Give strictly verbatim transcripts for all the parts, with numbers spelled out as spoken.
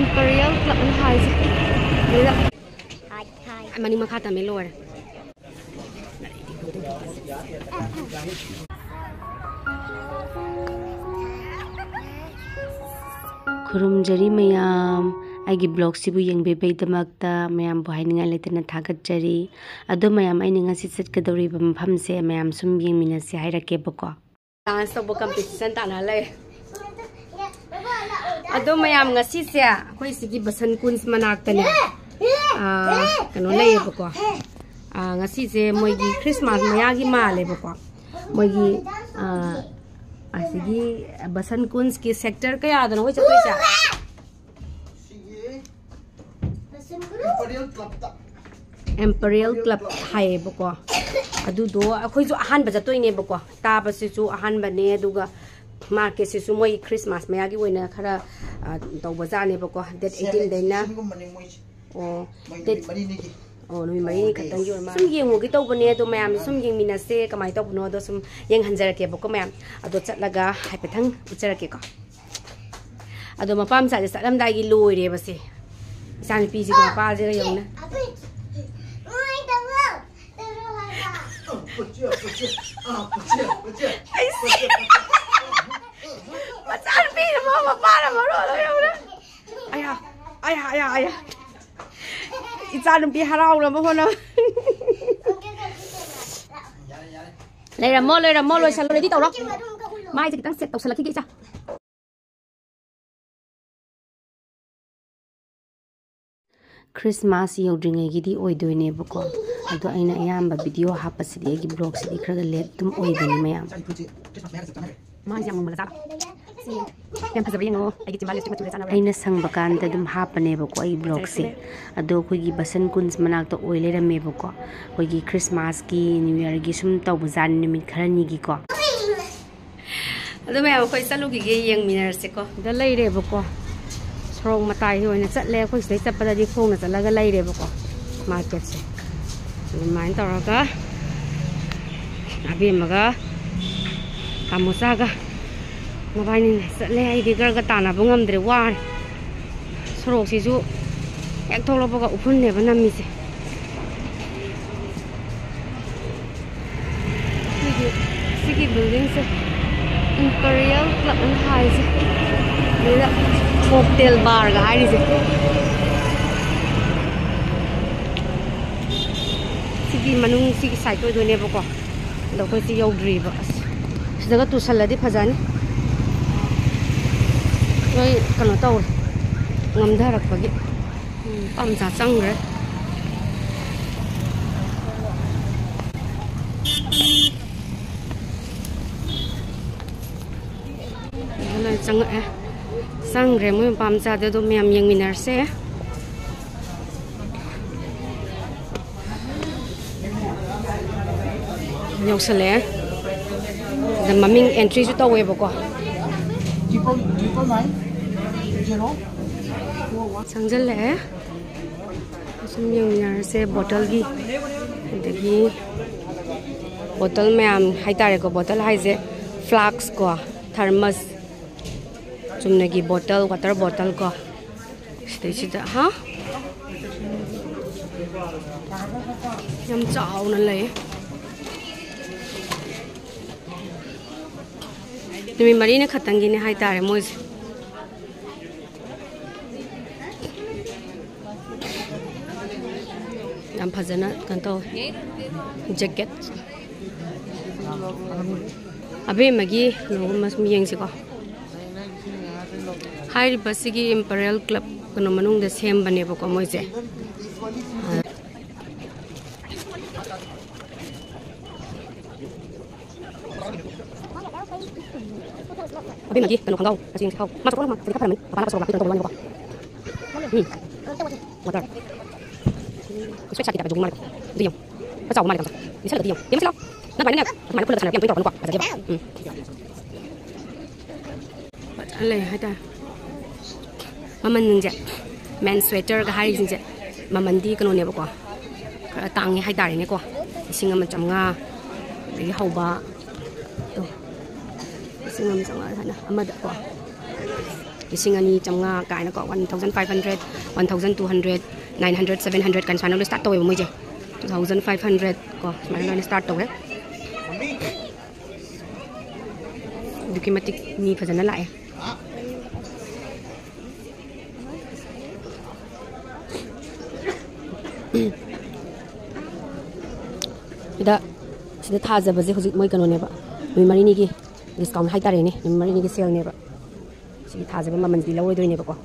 Imperial Club ꯑꯅ ꯍꯥꯏꯁꯦ꯫ ꯑꯗꯨꯗ ꯃꯅꯤꯡ ꯃꯈꯥ ꯇꯝꯃꯦ, ꯂꯣꯏꯔꯦ꯫ ꯈꯨꯔꯨꯝꯖꯔꯤ ꯃꯌꯥꯝ, ꯑꯩꯒꯤ vlogꯁꯤꯕꯨ ꯌꯦꯡꯕꯤꯕꯩꯗꯃꯛꯇ ꯃꯌꯥꯝꯕꯨ ꯍꯥꯏꯅꯤꯡꯉꯥꯏ ꯂꯩꯇꯅ ꯊꯥꯒꯠꯆꯔꯤ꯫ ꯑꯗꯣ ꯃꯌꯥꯝ, ꯑꯩꯅ ꯉꯁꯤ ꯆꯠꯀꯗꯧꯔꯤꯕ ꯃꯐꯝꯁꯦ ꯃꯌꯥꯝ ꯁꯨꯝ ꯌꯦꯡꯃꯤꯟꯅꯁꯤ ꯍꯥꯏꯔꯛꯀꯦꯕꯀꯣ꯫ Dance ꯇꯧꯕ competition ꯇꯥꯟꯅ ꯂꯩ꯫ ꯑꯗꯣ ꯃꯌꯥꯝ, ꯉꯁꯤꯁꯦ ꯑꯩꯈꯣꯏ ꯁꯤꯒꯤ ꯕꯁꯟ ꯀꯨꯟꯁ ꯃꯅꯥꯛꯇꯅꯦ, ꯑꯥ, ꯀꯩꯅꯣ ꯂꯩꯌꯦꯕꯀꯣ꯫ ꯑꯥ, ꯉꯁꯤꯁꯦ ꯃꯣꯏꯒꯤ Christmas ꯃꯌꯥꯒꯤ ꯃꯥꯜꯂꯦꯕꯀꯣ꯫ ꯃꯣꯏꯒꯤ, ꯑꯥ, ꯑꯁꯤꯒꯤ ꯕꯁꯟ ꯀꯨꯟꯁꯀꯤ sector ꯀꯌꯥꯗꯅꯣ ꯑꯩꯈꯣꯏ ꯆꯠꯇꯣꯏꯁꯦ? Imperial Clubꯇ꯫ Imperial Club ꯍꯥꯏꯌꯦꯕꯀꯣ꯫ ꯑꯗꯨꯗꯣ ꯑꯩꯈꯣꯏꯁꯨ ꯑꯍꯥꯟꯕ ꯆꯠꯇꯣꯏꯅꯦꯕꯀꯣ꯫ ꯇꯥꯕꯁꯤꯁꯨ ꯑꯍꯥꯟꯕꯅꯦ, ꯑꯗꯨꯒ marketꯁꯤꯁꯨ ꯃꯣꯏ Christmas ꯃꯌꯥꯒꯤ ꯑꯣꯏꯅ ꯈꯔ, ꯑ, ꯇꯧꯕꯖꯥꯠꯅꯦꯕꯀꯣ꯫ Date eighteenꯗꯩꯅ꯫ ꯑꯣ, ꯃꯣꯏ ꯅꯨꯃꯤꯠ ꯃꯔꯤꯅꯤꯒꯤ꯫ ꯑꯣ, ꯅꯨꯃꯤꯠ ꯃꯔꯤꯅꯤ ꯈꯛꯇꯪꯒꯤ ꯑꯣꯏꯔ ꯃꯥꯜꯂꯦ꯫ ꯁꯨꯝ ꯌꯦꯡꯉꯨꯒꯦ ꯇꯧꯕꯅꯦ, ꯑꯗꯣ ꯃꯌꯥꯝꯁꯨ ꯁꯨꯝ ꯌꯦꯡꯃꯤꯟꯅꯁꯦ, ꯀꯃꯥꯏꯅ ꯇꯧꯕꯅꯣꯗꯣ ꯁꯨꯝ ꯌꯦꯡꯍꯟꯖꯔꯛꯀꯦꯕꯀꯣ ꯃꯌꯥꯝ꯫ ꯑꯗꯣ ꯆꯠꯂꯒ ꯍꯥꯏꯐꯦꯠꯇꯪ ꯎꯠꯆꯔꯛꯀꯦꯀꯣ꯫ ꯑꯗꯣ ꯃꯄꯥ ꯃꯆꯥꯁꯦ ꯆꯠꯂꯝꯗꯥꯏꯒꯤ ꯂꯣꯏꯔꯦꯕꯁꯦ꯫ ꯏꯆꯥꯅꯨꯄꯤꯁꯤꯒ ꯃꯄꯥꯁꯤꯒ ꯌꯦꯡꯉꯨꯅꯦ꯫ ꯑꯩꯁꯦ ꯃꯆꯥꯅꯨꯄꯤꯅ ꯃꯔꯣꯟ ꯃꯄꯥꯅ ꯃꯔꯣꯟ ꯑꯃ ꯌꯦꯡꯉꯨꯅꯦ꯫ ꯑꯌꯥ, ꯑꯌꯥ, ꯑꯌꯥ, ꯑꯌꯥ꯫ ꯏꯆꯥꯅꯨꯄꯤ ꯍꯔꯥꯎꯅꯕ ꯍꯣꯠꯅꯕ꯫ ꯂꯩꯔꯝꯃꯣ, ꯂꯩꯔꯝꯃꯣ, ꯂꯣꯏꯁꯜꯂꯣ, ready ꯇꯧꯔꯣ꯫ ꯃꯥꯏꯁꯦ ꯈꯤꯇꯪ set ꯇꯧꯁꯜꯂꯛꯈꯤꯒꯦ, ꯏꯆꯥ꯫ Christmas ꯌꯧꯗ꯭ꯔꯤꯉꯩꯒꯤꯗꯤ ꯑꯣꯏꯗꯣꯏꯅꯦꯕꯀꯣ꯫ ꯑꯗꯣ ꯑꯩꯅ ꯑꯌꯥꯝꯕ video ꯍꯥꯞꯄꯁꯤꯗꯤ, ꯑꯩꯒꯤ vlogꯁꯤꯗꯤ ꯈꯔꯒ late ꯑꯗꯨꯝ ꯑꯣꯏꯕꯅꯤ ꯃꯌꯥꯝ꯫ ꯃꯥꯏꯁꯦ ꯌꯥꯝ ꯉꯧꯃꯜꯂꯖꯥꯠꯂꯣ? ꯁꯤ ꯌꯥꯝ ꯐꯖꯕ꯭ꯔꯥ ꯌꯦꯡꯉꯣ꯫ ꯑꯩꯒꯤ ꯆꯤꯝꯕꯥꯜ lipstick ꯃꯆꯨꯗ ꯆꯥꯟꯅꯕ꯭ꯔꯥ? ꯑꯩꯅ ꯁꯪꯕ ꯀꯥꯟꯗ ꯑꯗꯨꯝ ꯍꯥꯞꯄꯅꯦꯕꯀꯣ ꯑꯩ vlogꯁꯦ꯫ ꯑꯗꯣ ꯑꯩꯈꯣꯏꯒꯤ ꯕꯁꯟ ꯀꯨꯟꯁ ꯃꯅꯥꯛꯇ ꯑꯣꯏ ꯂꯩꯔꯝꯃꯦꯕꯀꯣ꯫ ꯑꯩꯈꯣꯏꯒꯤ Christmasꯀꯤ, New Yearꯒꯤ ꯁꯨꯝ ꯇꯧꯕꯖꯥꯠꯅꯤ ꯅꯨꯃꯤꯠ ꯈꯔꯅꯤꯒꯤꯀꯣ꯫ ꯑꯗꯣ ꯃꯌꯥꯝ, ꯑꯩꯈꯣꯏ ꯆꯠꯂꯨꯈꯤꯒꯦ, ꯌꯦꯡꯃꯤꯟꯅꯔꯁꯤꯀꯣ꯫ ꯗ ꯂꯩꯔꯦꯕꯀꯣ꯫ ꯁꯣꯔꯣꯛ ꯃꯇꯥꯏꯒꯤ ꯑꯣꯏꯅ ꯆꯠꯂꯦ꯫ ꯑꯩꯈꯣꯏ ꯁꯤꯗꯩ ꯆꯠꯄꯗꯗꯤ ꯈꯣꯡꯅ ꯆꯠꯂꯒ ꯂꯩꯔꯦꯕꯀꯣ, marketꯁꯦ꯫ ꯑꯗꯨꯃꯥꯏꯅ ꯇꯧꯔꯒ ꯑꯕꯦꯝꯃꯒ ꯇꯥꯃꯣꯆꯥꯒ ꯃꯕꯥꯏꯅꯤꯅ ꯆꯠꯂꯦ꯫ ꯑꯩꯗꯤ ꯒꯔꯒ ꯇꯥꯟꯅꯕ ꯉꯝꯗ꯭ꯔꯦ, ꯋꯥꯔꯦ꯫ ꯁꯣꯔꯣꯛꯁꯤꯁꯨ ꯍꯦꯛ ꯊꯣꯛꯂꯛꯄꯒ ꯎꯐꯨꯜꯅꯦꯕ ꯅꯝꯃꯤꯁꯦ꯫ ꯑꯩꯈꯣꯏꯒꯤ ꯁꯤꯒꯤ buildingꯁꯦ Imperial Club ꯑꯅ ꯍꯥꯏꯁꯦ, ꯑꯗꯨꯗ cocktail barꯒ ꯍꯥꯏꯔꯤꯁꯦ꯫ ꯁꯤꯒꯤ ꯃꯅꯨꯡ, ꯁꯤꯒꯤ side ꯑꯣꯏꯗꯣꯏꯅꯦꯕꯀꯣ꯫ ꯑꯗꯣ ꯑꯩꯈꯣꯏ ꯁꯤ ꯌꯧꯗ꯭ꯔꯤꯕ꯫ ꯑꯁ, ꯁꯤꯗꯒ ꯇꯨꯁꯜꯂꯗꯤ ꯐꯖꯅꯤ꯫ ꯂꯣꯏ ꯀꯩꯅꯣ ꯇꯧꯔꯦ, ꯉꯝꯊꯔꯛꯄꯒꯤ꯫ ꯎꯝ, ꯅꯨꯄꯥ ꯃꯆꯥ ꯆꯪꯈ꯭ꯔꯦ꯫ ꯑꯗꯨ ꯂꯣꯏ ꯆꯪꯉꯛꯑꯦ꯫ ꯆꯪꯈ꯭ꯔꯦ ꯃꯣꯏ ꯅꯨꯄꯥ ꯃꯆꯥꯗꯣ꯫ ꯑꯗꯣ ꯃꯌꯥꯝ ꯌꯦꯡꯃꯤꯟꯅꯔꯁꯦ꯫ ꯌꯧꯁꯜꯂꯛꯑꯦ꯫ ꯁꯤꯗ ꯃꯃꯤꯡ entryꯁꯨ ꯇꯧꯋꯦꯕꯀꯣ꯫ ꯆꯪꯁꯤꯜꯂꯛꯑꯦ꯫ ꯁꯨꯝ ꯌꯦꯡꯃꯤꯟꯅꯔꯁꯦ bottleꯒꯤ꯫ ꯑꯗꯒꯤ bottle ꯃꯌꯥꯝ ꯍꯥꯏꯇꯥꯔꯦꯀꯣ, bottle ꯍꯥꯏꯁꯦ flask ꯀꯣ, thermos, ꯆꯨꯝꯅꯒꯤ bottle, water bottle ꯀꯣ꯫ ꯁꯤꯗꯩꯁꯤꯗ ꯍꯥ, ꯌꯥꯝ ꯆꯥꯎꯅ ꯂꯩ꯫ ꯅꯨꯃꯤꯠ ꯃꯔꯤꯅꯤ ꯈꯛꯇꯪꯒꯤꯅꯦ ꯍꯥꯏꯇꯥꯔꯦ ꯃꯣꯏꯁꯦ꯫ ꯌꯥꯝ ꯐꯖꯅ ꯀꯩꯅꯣ ꯇꯧꯋꯦ꯫ Jacket꯫ ꯑꯕꯦꯝꯃꯒꯤ ꯀꯩꯅꯣꯒꯨꯝꯕ ꯁꯨꯝ ꯌꯦꯡꯁꯤꯀꯣ꯫ ꯍꯥꯏꯔꯤꯕꯁꯤꯒꯤ Imperial Club ꯀꯩꯅꯣ ꯃꯅꯨꯡꯗ ꯁꯦꯝꯕꯅꯦꯕꯀꯣ ꯃꯣꯏꯁꯦ꯫ ꯑꯕꯦꯝꯃꯒꯤ ꯀꯩꯅꯣ ꯈꯣꯡꯒ꯭ꯔꯥꯎ ꯑꯁꯤ ꯌꯦꯡꯁꯤ꯫ ꯃꯥ ꯆꯠꯊꯣꯛꯈ꯭ꯔ ꯃꯥ ꯍꯧꯖꯤꯛ ꯈꯔ ꯐꯔꯝꯃꯅꯤ꯫ ꯃꯄꯥꯟ ꯂꯥꯛꯄ ꯁꯣꯔꯣꯛ ꯂꯥꯛꯄꯤ ꯀꯩꯅꯣ ꯇꯧꯕ ꯋꯥꯅꯤꯕꯀꯣ꯫ ꯎꯝ꯫ Water꯫ Sweatshirt ꯀꯤ type ꯇꯧꯕ ꯃꯥꯜꯂꯦꯀꯣ꯫ ꯑꯗꯨ ꯌꯦꯡꯉꯨ꯫ ꯈꯔ ꯆꯥꯎꯕ ꯃꯥꯜꯂꯦ ꯈꯪꯕ꯭ꯔꯥ? ꯂꯤꯠꯁꯜꯂꯒꯗꯤ ꯌꯦꯡꯉꯨ꯫ ꯌꯦꯡꯉꯨ ꯁꯤ ꯂꯥꯎ꯫ ꯅꯪ ꯑꯗꯨꯃꯥꯏꯅꯅꯦ, ꯑꯗꯨꯃꯥꯏꯅ ꯈꯨꯜꯂꯒ ꯁꯥꯟꯅꯔꯗꯤ ꯌꯥꯝ ꯇꯣꯏꯅ ꯇꯧꯔꯛꯀꯅꯨꯀꯣ꯫ ꯐꯖꯗꯦꯕ꯫ ꯎꯝ꯫ ꯐꯖꯅ ꯂꯩ ꯍꯥꯏꯇꯥꯔꯦ꯫ ꯃꯃꯜꯁꯤꯡꯁꯦ, men sweaterꯒ ꯍꯥꯏꯔꯤꯁꯤꯡꯁꯦ, ꯃꯃꯜꯗꯤ ꯀꯩꯅꯣꯅꯦꯕꯀꯣ, ꯈꯔ ꯇꯥꯡꯉꯦ ꯍꯥꯏꯇꯥꯔꯦꯅꯦꯀꯣ꯫ ꯂꯤꯁꯤꯡ ꯑꯃ ꯆꯥꯝꯃꯉꯥ ꯑꯗꯒꯤ ꯍꯧꯕ, ꯇꯣ, ꯂꯤꯁꯤꯡ ꯑꯃ ꯆꯥꯝꯃꯉꯥ ꯁꯨꯃꯥꯏꯅ ꯑꯃꯗꯀꯣ꯫ ꯂꯤꯁꯤꯡ ꯑꯅꯤ ꯆꯥꯝꯃꯉꯥ ꯀꯥꯏꯅꯀꯣ, one thousand five hundred, one thousand two hundred, nine hundred, seven hundred ꯀꯥꯏꯅ ꯁꯨꯃꯥꯏꯅ ꯂꯣꯏꯅ start ꯇꯧꯋꯦꯕ ꯃꯣꯏꯁꯦ꯫ Two thousand five hundred ꯀꯣ, ꯁꯨꯃꯥꯏꯅ ꯂꯣꯏꯅ start ꯇꯧꯋꯦ꯫ ꯑꯗꯨꯛꯀꯤ ꯃꯇꯤꯛ ꯃꯤ ꯐꯖꯅ ꯂꯥꯛꯑꯦ꯫ ꯁꯤꯗ, ꯁꯤꯗ ꯊꯥꯖꯕꯁꯦ ꯍꯧꯖꯤꯛ ꯃꯣꯏ ꯀꯩꯅꯣꯅꯦꯕ, ꯅꯨꯃꯤꯠ ꯃꯔꯤꯅꯤꯒꯤ discount ꯍꯥꯏꯇꯥꯔꯦꯅꯦ, ꯅꯨꯃꯤꯠ ꯃꯔꯤꯅꯤꯒꯤ saleꯅꯦꯕ꯫ ꯁꯤꯒꯤ ꯊꯥꯖꯕ ꯃꯃꯜꯗꯤ ꯂꯧꯔꯣꯏꯗꯣꯏꯅꯦꯕꯀꯣ꯫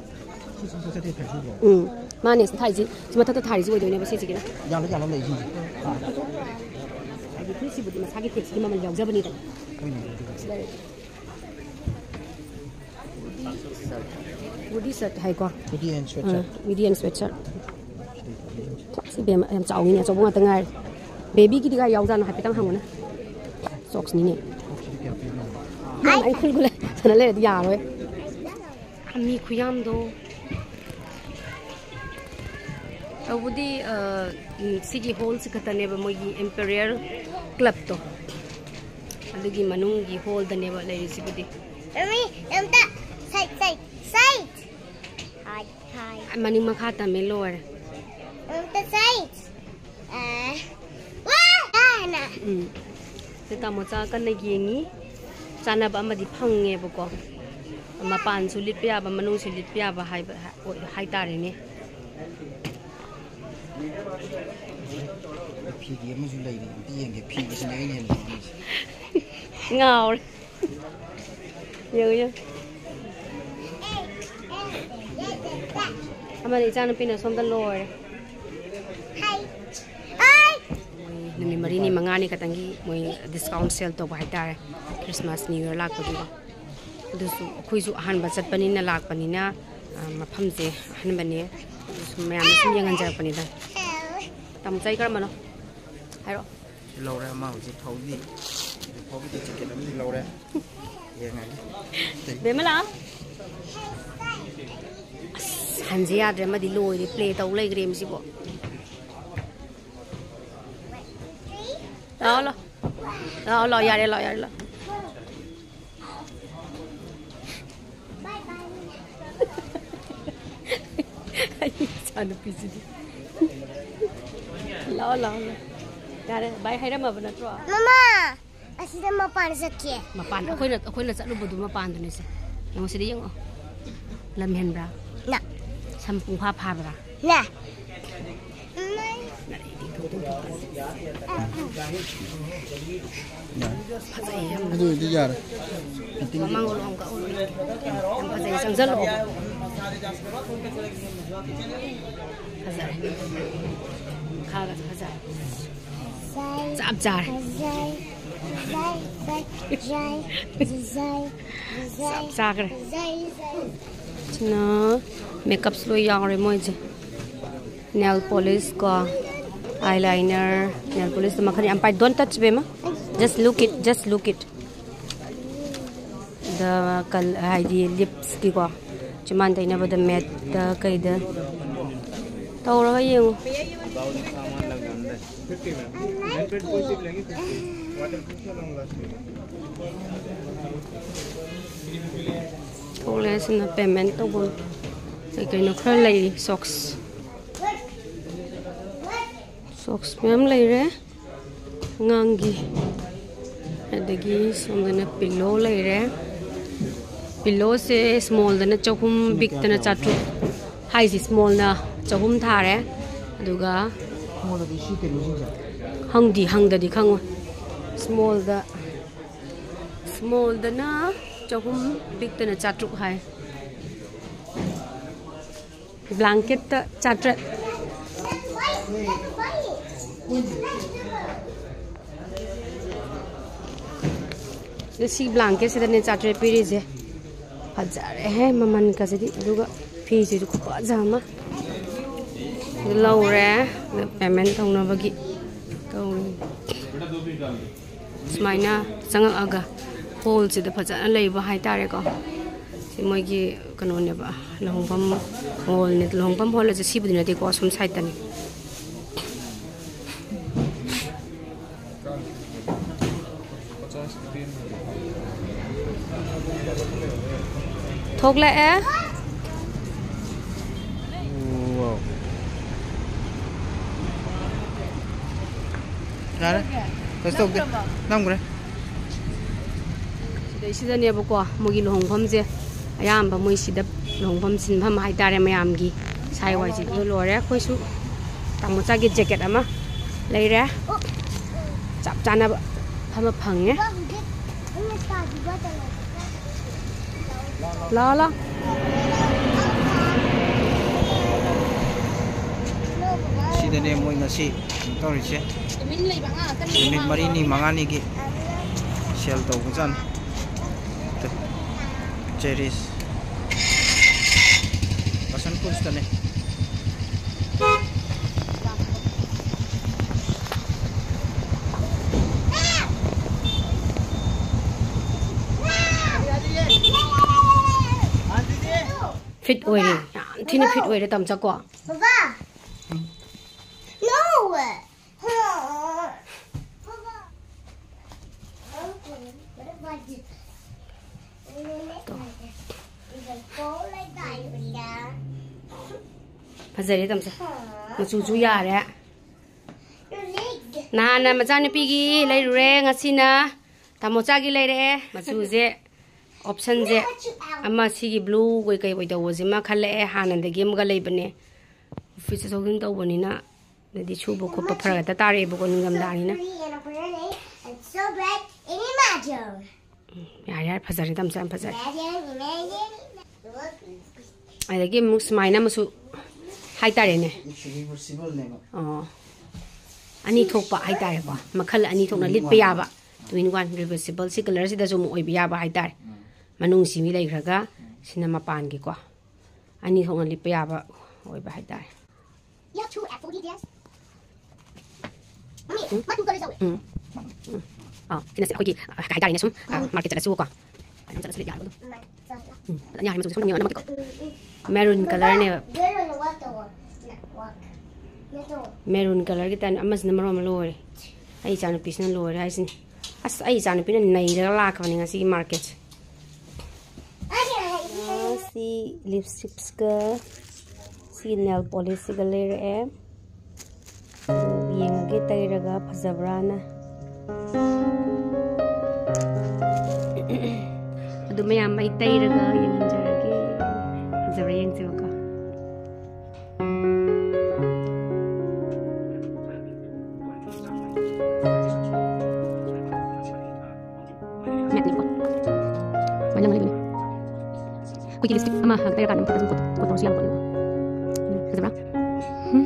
ꯎꯝ, ꯃꯥꯅꯦ, ꯁꯤ ꯊꯥꯔꯤꯁꯤ, ꯁꯤ ꯃꯊꯛꯇ ꯊꯥꯔꯤꯁꯤ ꯑꯣꯏꯗꯣꯏꯅꯦꯕ ꯁꯤꯁꯤꯒꯤꯅ꯫ ꯌꯥꯜꯂ ꯌꯥꯜꯂ ꯂꯩꯁꯤꯡꯁꯦ꯫ ꯍꯥꯏꯗꯤ ꯐꯨꯔꯤꯠꯁꯤꯕꯨꯗꯤ ꯃꯁꯥꯒꯤ taxꯀꯤ ꯃꯃꯜ ꯌꯥꯎꯖꯕꯅꯤꯗꯅ꯫ ꯍꯣꯏꯅꯦ, ꯑꯗꯨꯕꯨꯗꯤ꯫ ꯁꯤꯗ ꯂꯩꯔꯦ꯫ Hoodie shirt ꯍꯥꯏꯀꯣ꯫ Hoodie and sweatshirt꯫ Ah, hoodie and sweatshirt꯫ ꯁꯤ ꯕꯦꯝꯃ ꯌꯥꯝ ꯆꯥꯎꯋꯤꯅꯦ, ꯑꯆꯧꯕ ꯉꯥꯛꯇ ꯉꯥꯏꯔꯦ꯫ Babyꯒꯤꯗꯤ ꯀꯥꯏ ꯌꯥꯎꯖꯥꯠꯅꯣ ꯍꯥꯏꯐꯦꯠꯇꯪ ꯍꯪꯉꯨꯅꯦ꯫ Socks ꯅꯤꯅꯦ꯫ Socks ꯁꯤꯗꯤ ꯀꯌꯥ ꯄꯤꯕꯅꯣ? ꯏꯕꯦꯝꯃ, ꯑꯩ ꯈꯨꯜ ꯈꯨꯜꯂ ꯁꯥꯟꯅ ꯂꯩꯔꯗꯤ ꯌꯥꯔꯣꯏ꯫ ꯃꯤ ꯈꯨꯌꯥꯝꯗꯣ꯫ ꯇꯧꯕꯗꯤ, ꯑ, ꯎꯝ, ꯁꯤꯒꯤ hallꯁꯤ ꯈꯛꯇꯅꯦꯕ ꯃꯣꯏꯒꯤ Imperial Clubꯇꯣ꯫ ꯑꯗꯨꯒꯤ ꯃꯅꯨꯡꯒꯤ hallꯗꯅꯦꯕ ꯂꯩꯔꯤꯁꯤꯕꯨꯗꯤ꯫ ꯃꯃꯤ, ꯑꯝꯇ side, side, side꯫ ꯍꯥꯏ, ꯍꯥꯏ꯫ ꯃꯅꯤꯡ ꯃꯈꯥ ꯇꯝꯃꯦ, ꯂꯣꯏꯔꯦ꯫ ꯑꯝꯇ side꯫ ꯑꯦ꯫ ꯋꯥ! ꯍꯥꯏꯅ꯫ ꯎꯝ꯫ ꯁꯤ ꯇꯥꯃꯣꯆꯥ ꯀꯟꯅ ꯌꯦꯡꯉꯤ꯫ ꯆꯥꯅꯕ ꯑꯃꯗꯤ ꯐꯪꯉꯦꯕꯀꯣ꯫ ꯃꯄꯥꯟꯁꯨ ꯂꯤꯠꯄ ꯌꯥꯕ, ꯃꯅꯨꯡꯁꯨ ꯂꯤꯠꯄ ꯌꯥꯕ ꯍꯥꯏꯕ, ꯍꯥꯏ-, ꯑꯣꯏ-, ꯍꯥꯏꯇꯥꯔꯦꯅꯦ꯫ ꯐꯤꯒꯤ ꯑꯃꯁꯨ ꯂꯩꯔꯤ, ꯑꯝꯇ ꯌꯦꯡꯒꯦ꯫ ꯐꯤꯒꯤꯁꯤꯅꯦ ꯑꯩꯅ ꯍꯦꯟꯅ ꯌꯦꯡꯅꯤꯡꯉꯤꯁꯦ꯫ ꯉꯥꯎꯔꯦ꯫ ꯌꯦꯡꯉꯨ, ꯌꯦꯡꯉꯨ꯫ ꯑꯃꯅ ꯏꯆꯥꯅꯨꯄꯤꯅ ꯁꯣꯝꯗ ꯂꯣꯏꯔꯦ꯫ ꯃꯣꯏ ꯅꯨꯃꯤꯠ ꯃꯔꯤꯅꯤ ꯃꯉꯥꯅꯤ ꯈꯛꯇꯪꯒꯤ ꯃꯣꯏ discount sale ꯇꯧꯕ ꯍꯥꯏꯇꯥꯔꯦ, Christmas New Year ꯂꯥꯛꯄꯒꯤꯀꯣ꯫ ꯑꯗꯨꯁꯨ ꯑꯩꯈꯣꯏꯁꯨ ꯑꯍꯥꯟꯕ ꯆꯠꯄꯅꯤꯅ, ꯂꯥꯛꯄꯅꯤꯅ, ꯑ, ꯃꯐꯝꯁꯦ ꯑꯍꯥꯟꯕꯅꯦ꯫ ꯑꯗꯨꯁꯨ ꯃꯌꯥꯝꯗ ꯁꯨꯝ ꯌꯦꯡꯍꯟꯖꯔꯛꯄꯅꯤꯗ꯫ ꯇꯥꯃꯣ, ꯆꯥꯏ ꯀꯔꯝꯕꯅꯣ? ꯍꯥꯏꯔꯛꯑꯣ꯫ ꯁꯤ ꯂꯧꯔꯦ ꯑꯃ ꯍꯧꯖꯤꯛ ꯐꯥꯎꯗꯤ꯫ ꯍꯧꯖꯤꯛ ꯐꯥꯎꯒꯤꯗꯤ jacket ꯑꯃꯗꯤ ꯂꯧꯔꯦ꯫ ꯌꯦꯡꯉꯒꯦ꯫ ꯕꯦꯝꯃ ꯂꯥꯛꯑꯣ꯫ ꯑꯁ, ꯍꯟꯁꯦ ꯌꯥꯗ꯭ꯔꯦ, ꯑꯃꯗꯤ ꯂꯣꯏꯔꯦ, play ꯇꯧ ꯂꯩꯈ꯭ꯔꯦ ꯃꯁꯤꯕꯣ꯫ ꯂꯥꯛꯑꯣ, ꯂꯥꯛꯑꯣ꯫ ꯂꯥꯛꯑꯣ, ꯂꯥꯛꯑꯣ, ꯌꯥꯔꯦ, ꯂꯥꯛꯑꯣ, ꯌꯥꯔꯦ, ꯂꯥꯛꯑꯣ꯫ ꯅꯨꯄꯤꯁꯤꯗꯤ꯫ ꯂꯥꯛꯑꯣ, ꯂꯥꯛꯑꯣ, ꯂꯥꯛꯑꯣ꯫ ꯌꯥꯔꯦ, ꯚꯥꯏ ꯍꯥꯏꯔꯝꯃꯕ ꯅꯠꯇ꯭ꯔꯣ? ꯃꯃꯥ, ꯑꯁꯤꯗ ꯃꯄꯥꯟ ꯆꯠꯀꯦ꯫ ꯃꯄꯥꯟ, ꯑꯩꯈꯣꯏꯅ, ꯑꯩꯈꯣꯏꯅ ꯆꯠꯂꯨꯕꯗꯨ ꯃꯄꯥꯟꯗꯨꯅꯤꯁꯦ꯫ ꯌꯦꯡꯉꯣ, ꯁꯤꯗ ꯌꯦꯡꯉꯣ꯫ ꯂꯝ ꯍꯦꯟꯕ꯭ꯔꯥ? ꯅ꯫ ꯁꯝ ꯄꯨꯡꯐꯥ ꯐꯥꯕ꯭ꯔꯥ? ꯅ꯫ ꯐꯖꯩ ꯌꯥꯝ꯫ ꯑꯗꯨ ꯑꯣꯏꯔꯗꯤ ꯌꯥꯔꯦ꯫ ꯃꯃꯥꯡ ꯑꯣꯜꯂꯣ ꯑꯃꯨꯛꯀ ꯑꯣꯜꯂꯣ꯫ ꯌꯥꯝ ꯐꯖꯩ, ꯆꯪꯁꯜꯂꯛꯑꯣ꯫ ꯐꯖꯔꯦ꯫ ꯃꯈꯥꯒꯁꯨ ꯐꯖꯔꯦ꯫ ꯆꯞ ꯆꯥꯔꯦ꯫ ꯆꯞ ꯆꯥꯈ꯭ꯔꯦ꯫ ꯁꯤꯅ makeups ꯂꯣꯏ ꯌꯥꯎꯔꯦ ꯃꯣꯏꯁꯦ꯫ Nail polish ꯀꯣ, eyeliner, nail polish ꯃꯈꯜ ꯌꯥꯝ ꯄꯥꯏ꯫ Don't touch, ꯕꯦꯝꯃ꯫ Just look it, just look it꯫ ꯗ ꯀꯜ-, ꯍꯥꯏꯗꯤ lipsꯀꯤꯀꯣ, ꯆꯤꯝꯕꯥꯟ ꯇꯩꯅꯕꯗ matte ꯀꯩꯗ ꯇꯧꯔꯒ ꯌꯦꯡꯉꯨ꯫ ꯊꯣꯛꯂꯛꯑꯦ꯫ ꯁꯤꯅ payment ꯇꯧꯐꯝ꯫ ꯀꯩ ꯀꯩꯅꯣ ꯈꯔ ꯂꯩꯔꯤ꯫ Socks, socks ꯃꯌꯥꯝ ꯂꯩꯔꯦ ꯑꯉꯥꯡꯒꯤ꯫ ꯑꯗꯒꯤ ꯁꯣꯝꯗꯅ pillow ꯂꯩꯔꯦ꯫ Pillowꯁꯦ smallꯗꯅ ꯆꯍꯨꯝ, bigꯇꯅ ꯆꯥꯇ꯭ꯔꯨꯛ꯫ ꯍꯥꯏꯁꯦ smallꯅ ꯆꯍꯨꯝ ꯊꯥꯔꯦ꯫ ꯑꯗꯨꯒ ꯈꯪꯗꯤ ꯍꯪꯗꯗꯤ ꯈꯪꯉꯣꯏ꯫ Smallꯗ, smallꯗꯅ ꯆꯍꯨꯝ, bigꯇꯅ ꯆꯥꯇ꯭ꯔꯨꯛ ꯍꯥꯏ꯫ Blanketꯇ ꯆꯥꯇ꯭ꯔꯦꯠ꯫ ꯑꯗ ꯁꯤ blanketꯁꯤꯗꯅꯦ ꯆꯥꯇ꯭ꯔꯦꯠ ꯄꯤꯔꯤꯁꯦ꯫ ꯐꯖꯔꯦꯍꯦ ꯃꯃꯜꯒꯁꯤꯗꯤ꯫ ꯑꯗꯨꯒ ꯐꯤꯁꯤꯁꯨ ꯈꯨꯐꯖ ꯑꯃ꯫ ꯑꯗꯨ ꯂꯧꯔꯦ꯫ ꯑꯗꯨ payment ꯇꯧꯅꯕꯒꯤ ꯇꯧꯔꯤ꯫ ꯁꯨꯃꯥꯏꯅ ꯆꯪꯉꯛꯑꯒ hallꯁꯤꯗ ꯐꯖꯅ ꯂꯩꯕ ꯍꯥꯏꯇꯥꯔꯦꯀꯣ꯫ ꯁꯤ ꯃꯣꯏꯒꯤ ꯀꯩꯅꯣꯅꯦꯕ, ꯂꯨꯍꯣꯡꯐꯝ hallꯅꯦ꯫ ꯂꯨꯍꯣꯡꯐꯝ hall ꯑꯁꯦ ꯁꯤꯕꯨꯗꯤ ꯅꯠꯇꯦꯀꯣ, ꯑꯁꯣꯝ sideꯇꯅꯤ꯫ ꯊꯣꯛꯂꯛꯑꯦ꯫ ꯌꯥꯔꯦ꯫ ꯀꯩꯁꯨ ꯇꯧꯗꯦ꯫ ꯅꯝꯈ꯭ꯔꯕꯣ? ꯅꯝꯈ꯭ꯔꯦ꯫ ꯁꯤꯗꯩꯁꯤꯗꯅꯦꯕꯀꯣ ꯃꯣꯏꯒꯤ ꯂꯨꯍꯣꯡꯐꯝꯁꯦ, ꯑꯌꯥꯝꯕ ꯃꯣꯏ ꯁꯤꯗ ꯂꯨꯍꯣꯡꯐꯝ ꯁꯤꯟꯐꯝ ꯍꯥꯏꯇꯥꯔꯦ, ꯃꯌꯥꯝꯒꯤ ꯁꯥꯏ ꯋꯥꯏꯁꯤꯗ ꯂꯣꯏꯔꯦ꯫ ꯑꯩꯈꯣꯏꯁꯨ ꯇꯥꯃꯣꯆꯥꯒꯤ ꯖꯦꯀꯦꯠ ꯑꯃ ꯂꯩꯔꯦ꯫ ꯆꯞ ꯆꯥꯅꯕ ꯑꯃ ꯐꯪꯉꯦ꯫ ꯂꯥꯛꯑꯣ, ꯂꯥꯛꯑꯣ꯫ ꯁꯤꯗꯅꯦ ꯃꯣꯏ ꯉꯁꯤ ꯀꯩꯅꯣ ꯇꯧꯔꯤꯁꯦ꯫ ꯅꯨꯃꯤꯠ ꯃꯔꯤꯅꯤ ꯃꯉꯥꯅꯤꯒꯤ ꯁꯦꯜ ꯇꯧꯕꯖꯥꯠꯅꯤ꯫ ꯆꯦꯔꯤꯁ꯫ ꯕꯁꯟ ꯀꯨꯟꯁꯇꯅꯦ꯫ ꯐꯤꯠ ꯑꯣꯏꯔꯦ, ꯌꯥꯝ ꯊꯤꯅ ꯐꯤꯠ ꯑꯣꯏꯔꯦ, ꯇꯝꯆꯥꯀꯣ꯫ ꯕꯕꯥ! No! ꯐꯖꯔꯦ, ꯇꯝꯆꯥ꯫ ꯃꯆꯨꯁꯨ ꯌꯥꯔꯦ꯫ ꯅꯍꯥꯟꯅ ꯃꯆꯥꯅꯨꯄꯤꯒꯤ ꯂꯩꯔꯨꯔꯦ, ꯉꯁꯤꯅ ꯇꯥꯃꯣꯆꯥꯒꯤ ꯂꯩꯔꯛꯑꯦ꯫ ꯃꯆꯨꯁꯦ ꯑꯣꯞꯁꯟꯁꯦ ꯑꯃ ꯁꯤꯒꯤ ꯕ꯭ꯂꯨ ꯑꯣꯏ ꯀꯩ ꯑꯣꯏ ꯇꯧꯕꯁꯤꯃ ꯈꯜꯂꯛꯑꯦ꯫ ꯍꯥꯟꯅꯗꯒꯤ ꯑꯃꯒ ꯂꯩꯕꯅꯦ, ꯑꯣꯐꯤꯁ ꯆꯠꯊꯣꯛ ꯆꯠꯁꯤꯟ ꯇꯧꯕꯅꯤꯅ꯫ ꯑꯗꯩꯗꯤ ꯁꯨꯕ ꯈꯣꯠꯄ ꯐꯔꯛ ꯍꯦꯛꯇ ꯇꯥꯔꯛꯑꯦꯕꯀꯣ, ꯅꯤꯡꯊꯝꯊꯥꯅꯤꯅ꯫ Pretty and pretty. It's so bright. Any magic. ꯎꯝ, ꯌꯥꯔꯦ, ꯌꯥꯔꯦ, ꯐꯖꯔꯦ, ꯇꯝꯆꯥ, ꯌꯥꯝ ꯐꯖꯔꯦ꯫ Magic, magic. ꯑꯗꯒꯤ ꯑꯃꯨꯛ ꯁꯨꯃꯥꯏꯅ ꯑꯃꯁꯨ ꯍꯥꯏꯇꯥꯔꯦꯅꯦ꯫ It's reversible ꯅꯦꯕ꯫ ꯑꯣ, ꯑꯅꯤ ꯊꯣꯛꯄ ꯍꯥꯏꯇꯥꯔꯦꯀꯣ, ꯃꯈꯜ ꯑꯅꯤ ꯊꯣꯛꯅ ꯂꯤꯠꯄ ꯌꯥꯕ꯫ Two in one, reversible꯫ ꯁꯤ ꯀꯂꯔꯁꯤꯗꯁꯨ ꯑꯃꯨꯛ ꯑꯣꯏꯕ ꯌꯥꯕ ꯍꯥꯏꯇꯥꯔꯦ꯫ ꯎꯝ꯫ ꯃꯅꯨꯡ ꯁꯤꯃꯤ ꯂꯩꯈ꯭ꯔꯒ ꯁꯤꯅ ꯃꯄꯥꯟꯒꯤꯀꯣ, ꯑꯅꯤ ꯊꯣꯛꯅ ꯂꯤꯠꯄ ꯌꯥꯕ ꯑꯣꯏꯕ ꯍꯥꯏꯇꯥꯔꯦ꯫ You have two apple details. ꯎꯝ? ꯃꯇꯨ ꯀꯂꯔ ꯇꯧꯋꯦ꯫ ꯎꯝ꯫ ꯎꯝ꯫ ꯑꯥ, ꯁꯤꯅ ꯑꯩꯈꯣꯏꯒꯤ, ꯑ, ꯀꯩ ꯍꯥꯏꯇꯥꯔꯦꯅꯦ, ꯁꯨꯝ, ꯑ, ꯎꯝ꯫ ꯃꯥꯔꯀꯦꯠ ꯆꯠꯂꯁꯨꯀꯣ꯫ ꯑꯗꯨꯝ ꯆꯠꯂꯁꯨ ꯂꯤꯠ ꯌꯥꯔꯦ ꯑꯗꯨꯝ꯫ ꯎꯝ꯫ ꯐꯖꯅ ꯌꯥꯔꯦ, ꯃꯆꯨꯁꯦ ꯁꯨꯝ ꯌꯦꯡꯉꯣ ꯑꯅꯤꯃꯛꯇꯤꯀꯣ꯫ ꯎꯝ, ꯎꯝ꯫ ꯃꯦꯔꯨꯟ ꯕꯕꯥ, ꯀꯂꯔꯅꯦꯕ꯫ ꯌꯦꯜꯂꯣꯅ ꯋꯥꯛ ꯇꯧꯋꯣ꯫ ꯅ-, ꯋꯥꯛ꯫ ꯅꯠꯇ꯭ꯔꯣ? ꯃꯦꯔꯨꯟ ꯀꯂꯔꯒꯤ ꯇꯥꯏꯞꯅ ꯑꯃꯁꯤꯅ ꯃꯔꯣꯟ ꯑꯃ ꯂꯣꯏꯔꯦ꯫ ꯑꯩ ꯏꯆꯥꯅꯨꯄꯤꯁꯤꯅ ꯂꯣꯏꯔꯦ ꯍꯥꯏꯁꯤꯅꯤ꯫ ꯑꯁ, ꯑꯩ ꯏꯆꯥꯅꯨꯄꯤꯅ ꯅꯩꯔꯒ ꯂꯥꯛꯈ꯭ꯔꯕꯅꯤ ꯉꯁꯤꯒꯤ ꯃꯥꯔꯀꯦꯠꯁꯦ꯫ ꯑꯩꯅ ꯍꯥꯏꯗꯤ ꯑꯥ, ꯁꯤ ꯂꯤꯞꯁꯇꯤꯛꯁꯀ ꯁꯤ ꯅꯦꯜ ꯄꯣꯂꯤꯁꯁꯤꯒ ꯂꯩꯔꯛꯑꯦ꯫ ꯌꯦꯡꯉꯒꯦ ꯇꯩꯔꯒ ꯐꯖꯕ꯭ꯔꯥꯅ꯫ ꯑꯗꯨ ꯃꯌꯥꯝ ꯑꯩ ꯇꯩꯔꯒ ꯌꯦꯡꯍꯟꯖꯔꯒꯦ꯫ ꯐꯖꯕ꯭ꯔꯥ ꯌꯦꯡꯁꯦꯕꯀꯣ꯫ ꯃꯦꯠꯅꯤꯀꯣ꯫ ꯁꯨꯃꯥꯏꯅ ꯂꯪꯉꯅꯤ ꯑꯗꯨꯅꯤ꯫ ꯑꯩꯈꯣꯏꯒꯤ ꯂꯤꯞꯁꯇꯤꯛ ꯑꯃ ꯍꯥꯟꯅ ꯇꯩꯔꯀꯥꯟꯗ ꯃꯊꯛꯇ ꯑꯗꯨꯝ ꯀꯣꯠ-, ꯀꯣꯠ ꯇꯧꯔꯁꯨ ꯌꯥꯕ ꯄꯣꯠꯅꯤꯀꯣ꯫ ꯎꯝ, ꯐꯖꯕ꯭ꯔꯥ? ꯎꯝ꯫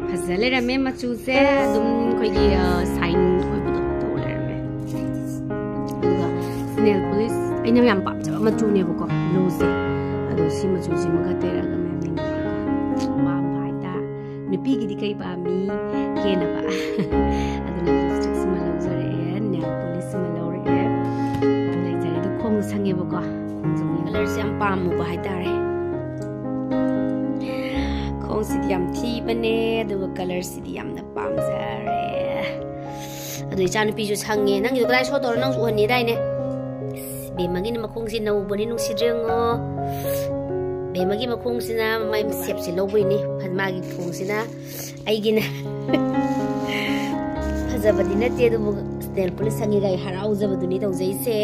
ꯐꯖ ꯂꯩꯔꯝꯃꯦ ꯃꯆꯨꯁꯦ꯫ ꯑꯗꯨꯝ ꯑꯩꯈꯣꯏꯒꯤ, ꯑ, ꯁꯥꯏꯟ ꯑꯣꯏꯕꯗꯣ ꯇꯧ ꯂꯩꯔꯝꯃꯦ꯫ ꯑꯗꯨꯒ ꯅꯦꯜ ꯄꯣꯂꯤꯁ ꯑꯩꯅ ꯌꯥꯝ ꯄꯥꯝꯖꯕ ꯃꯆꯨꯅꯦꯕꯀꯣ, ꯕ꯭ꯂꯨꯁꯦ꯫ ꯑꯗꯣ ꯁꯤ ꯃꯆꯨꯁꯤꯃꯒ ꯇꯩꯔꯒ ꯃꯌꯥꯝ ꯌꯦꯡꯕꯤꯔꯒ ꯄꯥꯝꯕ ꯍꯥꯏꯇꯥꯔꯦ꯫ ꯅꯨꯄꯤꯒꯤꯗꯤ ꯀꯩ ꯄꯥꯝꯃꯤ? ꯀꯦꯅꯕ꯫ ꯑꯗꯨꯅ ꯂꯤꯞꯁꯇꯤꯛꯁꯤꯃ ꯂꯧꯖꯔꯛꯑꯦ, ꯅꯦꯜ ꯄꯣꯂꯤꯁꯁꯤꯃ ꯂꯧꯔꯛꯑꯦ꯫ ꯂꯩꯖꯔꯦ꯫ ꯑꯗꯣ ꯈꯣꯡꯁꯨ ꯁꯪꯉꯦꯕꯀꯣ꯫ ꯈꯣꯡꯁꯨ ꯀꯂꯔꯁꯦ ꯌꯥꯝ ꯄꯥꯝꯃꯨꯕ ꯍꯥꯏꯇꯥꯔꯦ꯫ ꯈꯣꯡꯁꯤꯗꯤ ꯌꯥꯝ ꯊꯤꯕꯅꯦ, ꯑꯗꯨꯒ ꯀꯂꯔꯁꯤꯗꯤ ꯌꯥꯝꯅ ꯄꯥꯝꯖꯔꯦ꯫ ꯑꯗꯣ ꯏꯆꯥꯅꯨꯄꯤꯁꯨ ꯁꯪꯉꯦ꯫ "ꯅꯪꯒꯤꯗꯣ ꯀꯗꯥꯏ ꯁꯣ ꯇꯧꯔ ꯅꯪꯁꯨ ꯎꯍꯟꯅꯤꯗꯥꯏꯅꯦ?" ꯏꯁ, ꯕꯦꯝꯃꯒꯤꯅ ꯃꯈꯣꯡꯁꯤ ꯅꯧꯕꯅꯤ, ꯅꯨꯡꯁꯤꯗ꯭ꯔꯦ ꯌꯦꯡꯉꯣ꯫ ꯕꯦꯝꯃꯒꯤ ꯃꯈꯣꯡꯁꯤꯅ ꯃꯥꯏ ꯁꯦꯞꯁꯦ ꯂꯧꯕꯩꯅꯤ꯫ ꯃꯥꯒꯤ ꯈꯣꯡꯁꯤꯅ ꯑꯩꯒꯤꯅ ꯐꯖꯕꯗꯤ ꯅꯠꯇꯦ, ꯑꯗꯨꯕꯨ ꯅꯦꯜ ꯄꯣꯂꯤꯁ ꯁꯪꯉꯤꯒ ꯑꯩ ꯍꯔꯥꯎꯖꯕꯗꯨꯅꯤ ꯇꯧꯖꯩꯁꯦ꯫